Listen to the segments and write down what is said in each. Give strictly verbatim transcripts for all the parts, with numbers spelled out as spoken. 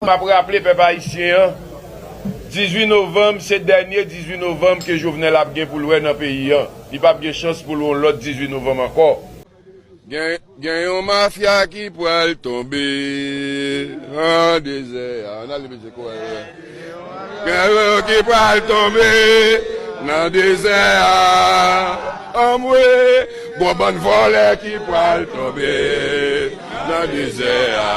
M ap raple pèp ayisyen an, dizuit novanm se dènye dizuit novanm ke Jovenel ap gen pou l wè nan peyi an. Li p ap gen chans pou l wè yon lòt dizuit novanm ankò. Gen, gen yon mafya ki pral tonbe nan dezè a. Ann ale mesye kò a. Gen yon ki pral tonbe nan dezè a. Anmwe, gon bann vòlè ki pral tonbe nan dezè a.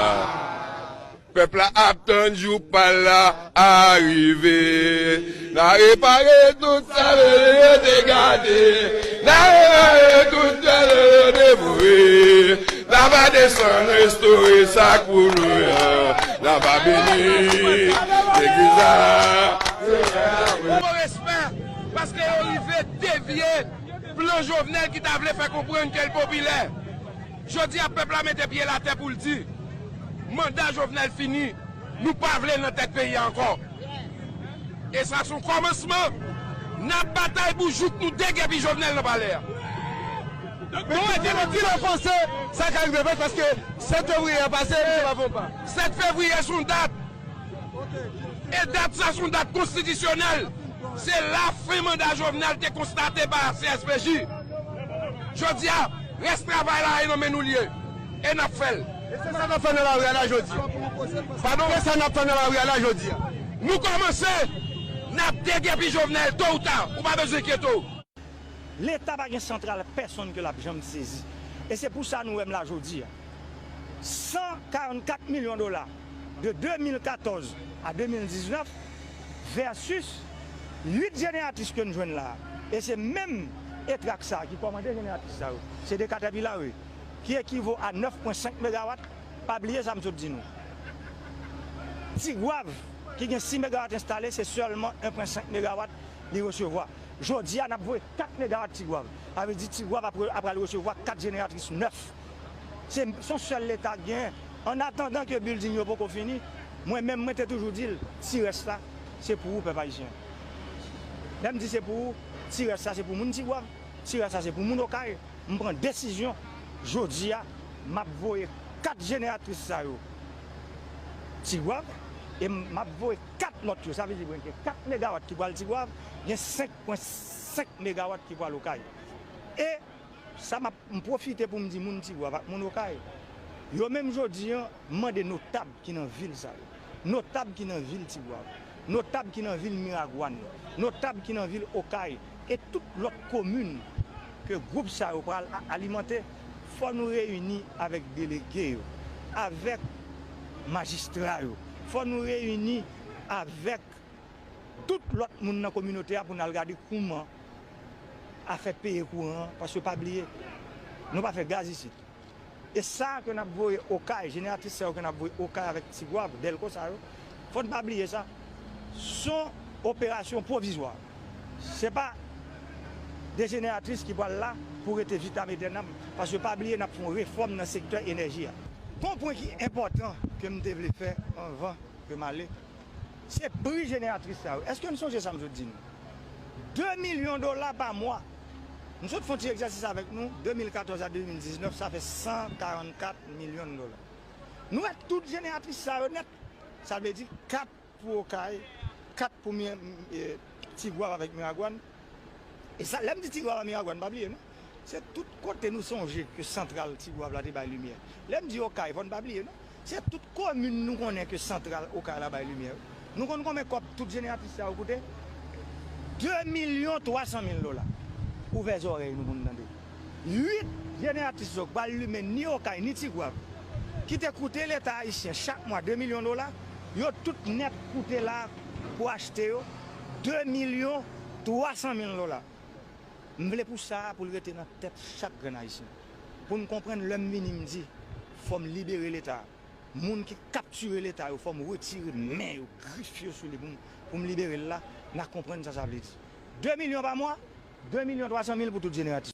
Pèp la ap tann jou pa l la arive. N a repare tout sa yo te gate. N a repare tout sa yo te vore. N a va desann restore sa k pou nou an. N a va beni legliz la. Gwo respè, paske yo rive devye plan Jovenel ki ta vle fè konprann ke l popilè. Jodi a, pèp la mete pye l atè pou l di, manda Jovenel fini, nou pa vle l nan tèt peyi a ankò. E sa se yon kòmansman. N ap batay pou jouk nou degèpi Jovenel nan palè a. Donk, men ki lè, ki lè w panse sa ka rive fèt, paske sèt fevriye a pase, misye pa fè yon pa. Sèt fevriye se yon dat. E dat sa se yon dat konstitisyonèl. Se la fen manda Jovenel te konstate pa C S P J. Jodi a, rès travay la e nan men nou l ye. E n ap fè l. E se sa n ap fè nan lari a la jodi a. Padon? E sa n ap fè nan lari a la jodi a. Nou kòmanse, n ap degèpi Jovenel, to ou ta, ou pa bezwen enkyete w. Leta pa gen santral pèsonn ke l ap janm sezi. E se pou sa nou wè m la jodi a. San karannkat milyon dola de de mil katòz a de mil diznèf versus uit jeneratris ke n jwenn la a. E se menm Etrak sa a ki kòmande jeneratris sa yo. Se de Caterpillar, wi, ki ekivo a nèf pwen senk megawat. Pa bliye sa m sot di nou. Tigwav, ki gen sis megawat enstale, se sèlman en pwen senk megawat li resevwa. Jodi a, n ap voye kat megawat Tigwav. Sa vle di Tigwav ap, ap pral resevwa kat jeneratris nèf. Se, se yon sèl Leta k genyen. Annatandan ke building yo poko fini, mwen menm, mwen te toujou di l, ti rès la, se pou ou, pèp ayisyen. Lè m di se pou ou, ti rès la, se pou moun Tigwav, ti rès la, se pou moun Okay. M pran desizyon, jodi a, m ap voye kat jeneratris sa yo Tigwav, e m ap voye kat lòt yo. Sa vle di, gen kat megawat ki pral Tigwav, gen senk pwen senk megawat ki pral Okay. E sa m ap, m pwofite pou m di moun Tigwav ak moun Okay, yo menm jodi a, m mande notab ki nan vil sa yo, notab ki nan vil Tigwav, notab ki nan vil Miragwàn, notab ki nan vil Okay, e tout lòt komin ke gwoup sa yo pral a-, alimante, fò nou reyini avèk delege yo, avèk majistra yo, fò nou reyini avèk tout lòt moun nan kominote a pou n al gade kouman afè peye kouran an, paske pa bliye, nou pa fè gaz isit. E sa ke n ap voye Okay, jeneratris sa yo ke n ap voye Okay avèk Tigwav, Dèlko sa yo, fò n pa bliye sa. Se yon operasyon pwovizwa. Se pa de jeneratris ki pral la pou rete vitam etènam, paske pa bliye n ap fè yon refòm nan sektè enèji a. Gon pwen ki enpòtan ke m te vle fè anvan ke m ale, se pri jeneratris sa yo. Èske n sonje sa m sot di nou? De milyon dola pa mwa. M sot fè yon ti egzèsis avèk nou, de mil katòz a de mil diznèf, sa fè san karannkat milyon dola. Nou wè tout jeneratris sa yo nèt. Sa vle di kat pou Okay, kat pou Mi-, e, Tigwav avèk Miragwàn. E sa, lè m di Tigwav ak Miragwàn, pa bliye non. Se tout kote nou sonje ke santral Tigwav la te bay limyè. Lè m di Okay, fò n pa bliye non. Se tout komin nou konnen ke santral Okay la bay limyè. Nou konn konbyen kòb tout jeneratris sa yo koute? De milyon twa san mil dola. Ouvè zòrèy nou pou n tande. Uit jeneratris yo k pral limen ni Okay ni Tigwav, ki te koute Leta ayisyen chak mwa de milyon dola, yo tout nèt koute la pou achte yo de milyon twa san mil dola. M vle pou sa a, pou l rete nan tèt chak grenn ayisyen. Pou n konprann lè m vini, m di, fò m libere Leta a. Moun ki kaptire Leta yo, fò m retire men yo, grif yo sou li pou m, pou m libere l la, n a konprann sa sa vle di. De milyon pa mwa, de milyon twa san mil pou tout jeneratris.